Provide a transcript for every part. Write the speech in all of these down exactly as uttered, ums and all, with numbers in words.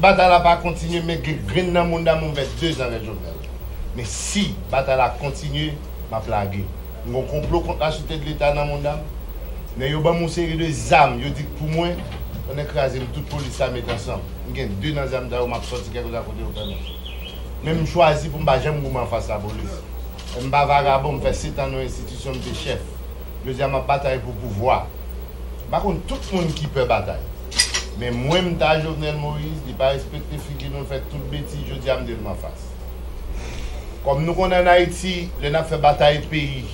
Batay la pa kontinye, men gen grenn nan moun dam mwen fè de zan avèk Jovenel. Men si batay la kontinye, m ap lage. M gon konplo kont la Sûreté de l'État nan moun dam. Men yo ban m yon seri de zam, yo di k pou mwen, konnen kraze m tout polis la met ansanm. M gen de nan zam sa yo, m ap sòti kèlkeswa kote yo fè m. Men m chwazi pou m pa janm goumen anfas lapolis. M pa vagabon, m fè sèt an nan yon enstitisyon, m te chèf. Jodi a, m ap batay pou pouvwa. M pa konn tout moun ki pè batay. Men mwen, m ta Jovenel Moïse, li pa respekte figi nou, l fè tout betiz, jodi a, m te l anfas. Kòm nou konnen ann Ayiti, lè n ap fè batay peyi,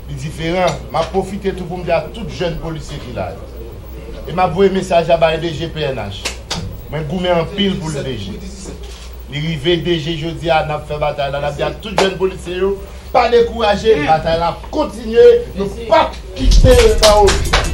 li diferan. M ap pwofite tou pou m di a tout jèn polisye ki la yo. E m ap voye mesaj la bay D G P N H. Mwen goumen anpil pou l, D G. Li rive, D G, jodi a, n ap fè batay la. N ap di a tout jèn polisye yo, pa dekouraje, batay la ap kontinye, nou p ap kite l nan wout.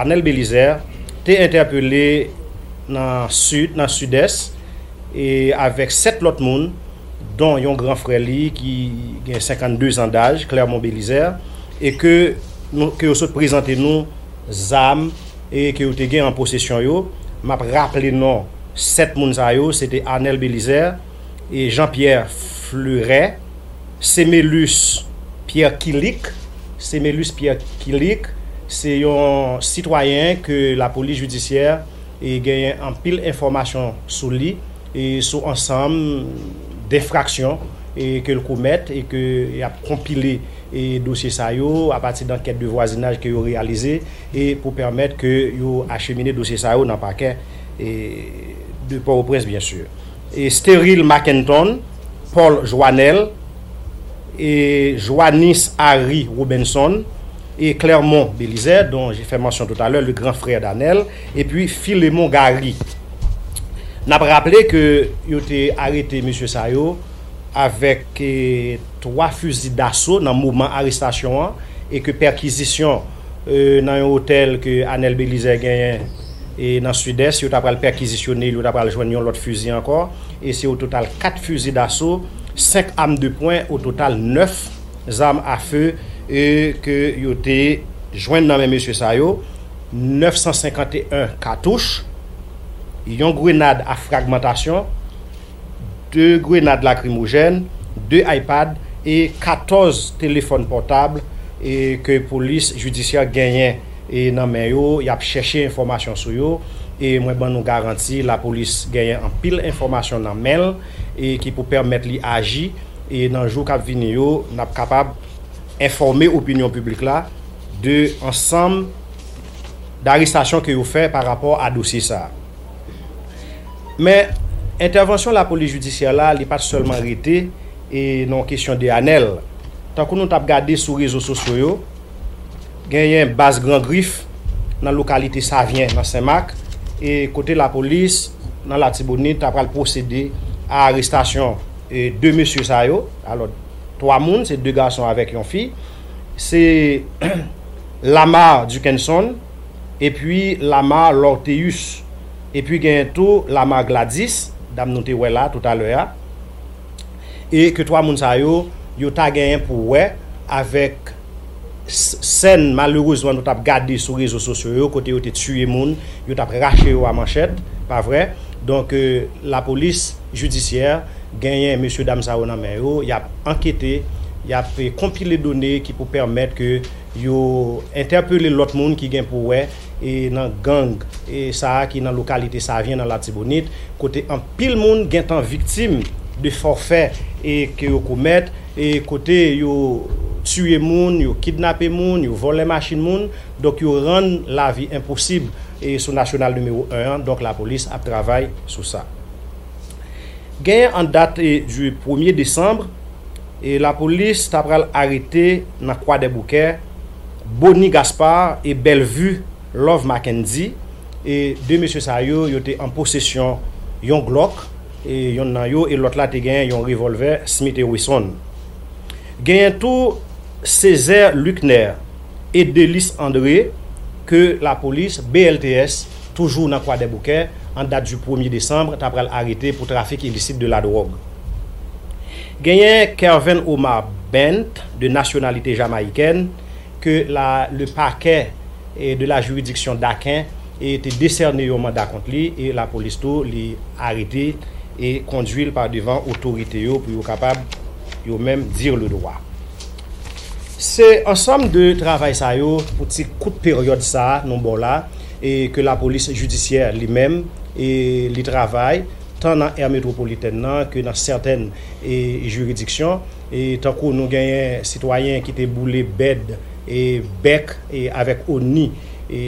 Arnel Belizaire te entèpele nan sid, nan sidès, e avèk sèt lòt moun, don yon gran frè li ki gen senkanndezan daj, Clermont Belizaire, e ke, nou, ke yo sot prezante nou zam e ke yo te gen an posesyon yo. M ap raple non sèt moun sa yo, se te Arnel Belizaire, e Jean Pierre Fleuret, Semelus Pierre Kilik. Semelus Pierre Kilik se yon sitwayen ke lapolis jidisyè e genyen anpil enfòmasyon sou li, e sou ansanm denfraksyon e ke l komèt, e ke y ap konpile e dosye sa yo apati dankèt de vwazinaj ke yo reyalize, e pou pèmèt ke yo achemine dosye sa yo nan pakè e de Pòtoprens, byen si. E Steril Mackenton, Paul Joanel, e Joannis Harry Robinson, e Clermont Belizaire, dont j'ai fait mention tout à l'heure, le grand frère d'Arnel, epi Philemon Gary. N ap raple ke yo te arete mesye sa yo avèk e, twa fizi daso nan moman arestasyon an, e ke pèkizisyon e, nan yon otèl ke Arnel Belizaire genyen e, nan Sidès, yo ta pral pèkizisyone l, yo ta pral jwenn yon lòt fizi ankò, e se o total kat fizi daso, senk am de pwen, o total nèf zam a fe e, ke yo te jwenn nan men mesye sa yo, nèf san senkanteyen katouch, yon grenad a fragmantasyon, de grenad lakrimojèn, de iPad e katòz telefòn pòtab e ke polis jidisyè genyen e nan men yo, y ap chèche enfòmasyon sou yo. E mwen ban nou garanti, lapolis genyen anpil enfòmasyon nan men l e ki pou pèmèt li aji. E nan jou k ap vini yo, n ap kapab enfòme opinyon piblik la de ansanm darestasyon ke yo fè pa rapò a dosye sa a. Men, entèvansyon lapolis jidisyè la, li pa t sèlman rete e nan kesyon de Arnel. Tankou nou t ap gade sou rezo sosyo yo, genyen baz Gran Grif nan lokalite Savyen, nan Senmak, e kote lapolis nan Latibonit ta pral pwosede a arestasyon e de mesye sa yo. Alò, twa moun, se de gason avèk yon fi. Se Lamar Duckenson, epi Lamar Lorteus, epi genyen tou Lamar Gladys, dam nou te wè la toutalè a, e ke twa moun sa yo, yo ta genyen pou wè avèk s- sèn malerezman nou t ap gade sou rezo sosyo yo, kote yo te tiye moun, yo t ap rache yo a manchèt, pa vre? Donk, e, lapolis jidisyè genyen mesye dam sa yo nan men yo, y ap ankete, y ap e, konpile done ki pou pèmèt ke yo entèpele lòt moun ki gen pou wè e nan gang e sa a ki nan lokalite Savyen nan Latibonit, kote anpil moun gentan viktim de fòfè e ke yo komèt, e kote yo tiye moun, yo kidnape moun, yo vòlè machin moun, donk yo rann lavi enposib e sou Nasyonal nimewo en an, donk lapolis ap travay sou sa. Genyen an dat e, du premye desanm, e lapolis ta pral arete nan Kwadèboukè Bony Gaspard e Bellevue Love Mackendy, e de mesye sa yo, yo te an posesyon yon Glock, e yonn nan yo, e lòt la te gen yon revòlvè Smith and Wesson. Genyen tou Césaire Luckner e Delis André, ke lapolis, B L T S, toujou nan Kwadèboukè, an dat du premye desanm, ta pral arete pou trafik ilisit de la dwòg. Genyen Kerven Omar Bent, de nasyonalite jamayikèn, ke la, le pakè e de la jiridiksyon Daken e te desène yon manda kont li, e lapolis tou li arete e kondui l pa devan otorite yo pou yo kapab yo menm dire le droit. Se ansanm de travay sa yo pou ti kout peryòd sa a nou ba w la, e ke lapolis jidisyè li menm e li travay tan nan è metwopolitèn nan ke nan sètèn e jiridiksyon, e tankou nou genyen sitwayen ki te boule bèd e bèk e avèk oni e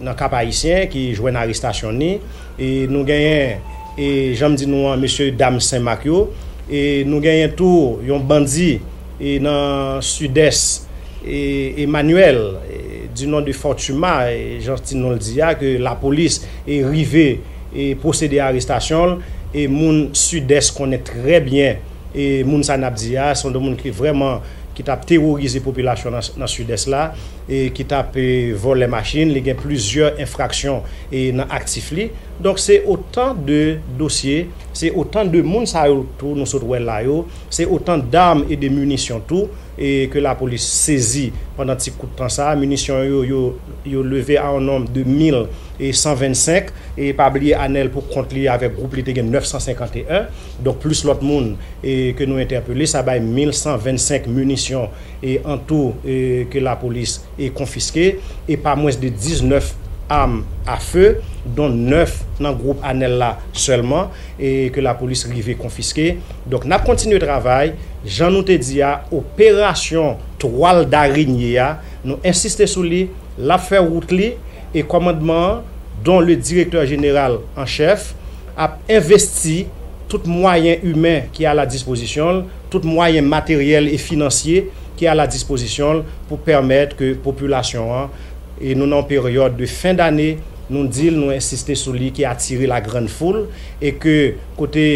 nan Kap Ayisyen ki jwenn arestasyon ni, e nou genyen e jan m di nou an, mesye dam Senmak yo, e nou genyen tou yon bandi e nan Sidès e Emmanuel e du nom de Fortuma, e jan ti non l di a, ke lapolis e rive e pwosede arestasyon l, e moun Sidès konnen trè byen e moun sa n ap di a, se yon moun ki vrèman ki t ap teworize popilasyon nan, nan Sidès la, e ki t ap e, vòlè machin, li gen plizyè enfraksyon e nan aktif li. Donk se otan de dosye Se otan de moun sa yo tou nou sot wè la yo, se otan d'armes et de munitions tou, e ke lapolis sezi pandan ti kout tan sa. Minisyon yo, yo, yo leve a yon nonb de mil san vennsenk, e pa bliye Anèl pou kont li avèk gwoup li te gen nèf san senkanteyen, donk plis lòt moun e ke nou entèpele, sa bay mil san vennsenk minisyon e an tou e ke lapolis e konfiske, e pa mwens de diznèf armes à feu, dont nèf nan gwoup Anèl la sèlman, e ke lapolis rive konfiske. Donk, n ap kontinye travay. Jan nou te di a, operasyon twal darenye a, nou ensiste sou li, l ap fè wout li, e kòmandman an, dont le directeur général en chef, ap envesti tout mwayen imen ki a la dispozisyon l, tout mwayen materyèl e finansye ki a la dispozisyon l pou pèmèt ke popilasyon an, e nou nan yon peryòd de fen dane, nou di l, nou ensiste sou li, ki atire la grande foule, e ke kote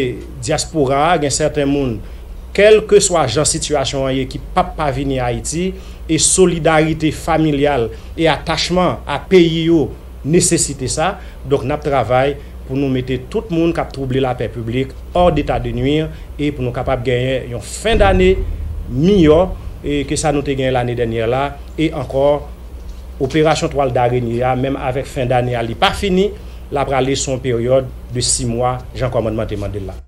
dyaspora a, gen sèten moun, kèlkeswa jan sitiyasyon an ye, ki p ap pa vini Ayiti, e solidarite familyal e atachman a peyi yo nesesite sa. Donk, n ap travay pou nou mete tout moun k ap twouble lapè piblik hors d'état de nuire, e pou nou kapab genyen yon fen dane miyò e ke sa nou te genyen lane dènyè la. E ankò, operasyon twal darenye a, menm avèk fen dane a, li pa fini, l ap rale sou yon peryòd de sis mwa, jan kòmandman te mande l la.